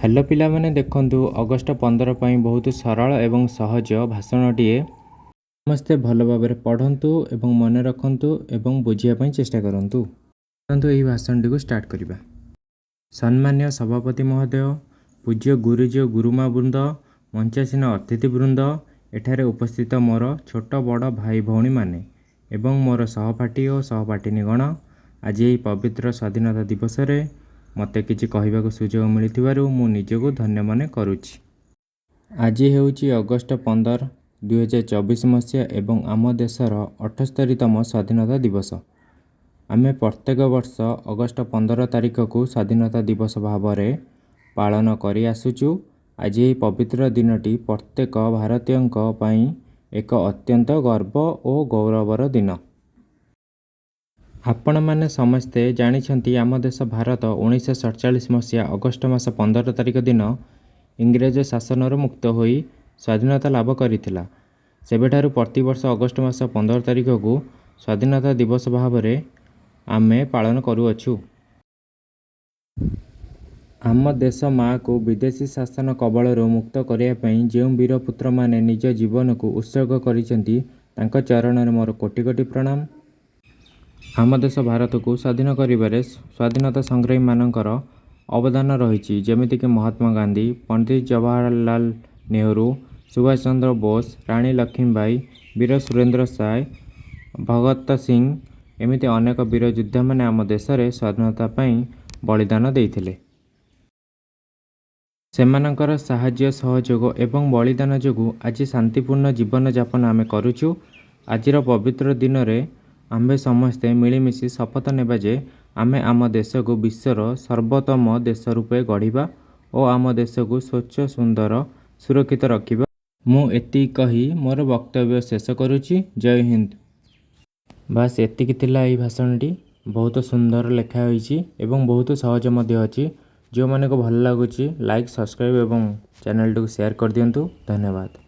Hello ପିଲାମାନେ, ଦେଖନ୍ତୁ, August 15 ପାଇଁ ବହୁତ ସରଳ ଏବଂ ସହଜ ଭାଷଣଟିଏ। ସମସ୍ତେ ଭଲ ଭାବରେ ପଢ଼ନ୍ତୁ ଏବଂ ମନେ ରଖନ୍ତୁ ଏବଂ ବୁଝିବା ପାଇଁ ଚେଷ୍ଟା କରନ୍ତୁ। ଚାଲନ୍ତୁ, ଏହି ଭାଷଣଟିକୁ ଷ୍ଟାର୍ଟ କରିବା। ସମ୍ମାନୀୟ ସଭାପତି ମହୋଦୟ, ପୂଜ୍ୟ ଗୁରୁଜୀ ଓ ଗୁରୁମା ବୃନ୍ଦ, ମଞ୍ଚାସୀନ ଅତିଥି ବୃନ୍ଦ, ଏଠାରେ ଉପସ୍ଥିତ ମୋର ଛୋଟ ବଡ଼ ଭାଇ ଭଉଣୀମାନେ ଏବଂ ମୋର ସହପାଠୀ ଓ ସହପାଠିନୀଗଣ, ଆଜି ଏହି ପବିତ୍ର ସ୍ୱାଧୀନତା ଦିବସରେ ମୋତେ କିଛି କହିବାକୁ ସୁଯୋଗ ମିଳିଥିବାରୁ ମୁଁ ନିଜକୁ ଧନ୍ୟ ମନେ କରୁଛି। ଆଜି ହେଉଛି ଅଗଷ୍ଟ 15, 2024 ମସିହା ଏବଂ ଆମ ଦେଶର 78ତମ ସ୍ୱାଧୀନତା ଦିବସ। ଆମେ ପ୍ରତ୍ୟେକ ବର୍ଷ ଅଗଷ୍ଟ 15 ତାରିଖକୁ ସ୍ୱାଧୀନତା ଦିବସ ଭାବରେ ପାଳନ କରି ଆସୁଛୁ। ଆଜି ଏହି ପବିତ୍ର ଦିନଟି ପ୍ରତ୍ୟେକ ଭାରତୀୟଙ୍କ ପାଇଁ ଏକ ଅତ୍ୟନ୍ତ ଗର୍ବ ଓ ଗୌରବର ଦିନ। ଆପଣମାନେ ସମସ୍ତେ ଜାଣିଛନ୍ତି, ଆମ ଦେଶ ଭାରତ 1947 ମସିହା ଅଗଷ୍ଟ ମାସ 15 ତାରିଖ ଦିନ ଇଂରେଜ ଶାସନରୁ ମୁକ୍ତ ହୋଇ ସ୍ୱାଧୀନତା ଲାଭ କରିଥିଲା। ସେବେଠାରୁ ପ୍ରତିବର୍ଷ ଅଗଷ୍ଟ ମାସ 15 ତାରିଖକୁ ସ୍ୱାଧୀନତା ଦିବସ ଭାବରେ ଆମେ ପାଳନ କରୁଅଛୁ। ଆମ ଦେଶ ମାଆକୁ ବିଦେଶୀ ଶାସନ କବଳରୁ ମୁକ୍ତ କରିବା ପାଇଁ ଯେଉଁ ବୀର ପୁତ୍ରମାନେ ନିଜ ଜୀବନକୁ ଉତ୍ସର୍ଗ କରିଛନ୍ତି, ତାଙ୍କ ଚରଣରେ ମୋର କୋଟି କୋଟି ପ୍ରଣାମ। ଆମ ଦେଶ ଭାରତକୁ ସ୍ୱାଧୀନ କରିବାରେ ସ୍ୱାଧୀନତା ସଂଗ୍ରାମୀମାନଙ୍କର ଅବଦାନ ରହିଛି, ଯେମିତିକି ମହାତ୍ମା ଗାନ୍ଧୀ, ପଣ୍ଡିତ ଜବାହରଲାଲ ନେହେରୁ, ସୁଭାଷ ଚନ୍ଦ୍ର ବୋଷ, ରାଣୀ ଲକ୍ଷ୍ମୀବାଇ, ବୀର ସୁରେନ୍ଦ୍ର ସାଏ, ଭଗତ ସିଂ, ଏମିତି ଅନେକ ବୀର ଯୋଦ୍ଧାମାନେ ଆମ ଦେଶରେ ସ୍ୱାଧୀନତା ପାଇଁ ବଳିଦାନ ଦେଇଥିଲେ। ସେମାନଙ୍କର ସାହାଯ୍ୟ, ସହଯୋଗ ଏବଂ ବଳିଦାନ ଯୋଗୁଁ ଆଜି ଶାନ୍ତିପୂର୍ଣ୍ଣ ଜୀବନଯାପନ ଆମେ କରୁଛୁ। ଆଜିର ପବିତ୍ର ଦିନରେ ଆମ୍ଭେ ସମସ୍ତେ ମିଳିମିଶି ଶପଥ ନେବା ଯେ ଆମେ ଆମ ଦେଶକୁ ବିଶ୍ୱର ସର୍ବୋତ୍ତମ ଦେଶ ରୂପେ ଗଢ଼ିବା ଓ ଆମ ଦେଶକୁ ସ୍ୱଚ୍ଛ, ସୁନ୍ଦର, ସୁରକ୍ଷିତ ରଖିବା। ମୁଁ ଏତିକି କହି ମୋର ବକ୍ତବ୍ୟ ଶେଷ କରୁଛି। ଜୟ ହିନ୍ଦ। ବାସ୍, ଏତିକି ଥିଲା ଏହି ଭାଷଣଟି। ବହୁତ ସୁନ୍ଦର ଲେଖା ହୋଇଛି ଏବଂ ବହୁତ ସହଜ ମଧ୍ୟ ଅଛି। ଯେଉଁମାନଙ୍କୁ ଭଲ ଲାଗୁଛି, ଲାଇକ୍, ସବସ୍କ୍ରାଇବ୍ ଏବଂ ଚ୍ୟାନେଲଟିକୁ ସେୟାର କରିଦିଅନ୍ତୁ। ଧନ୍ୟବାଦ।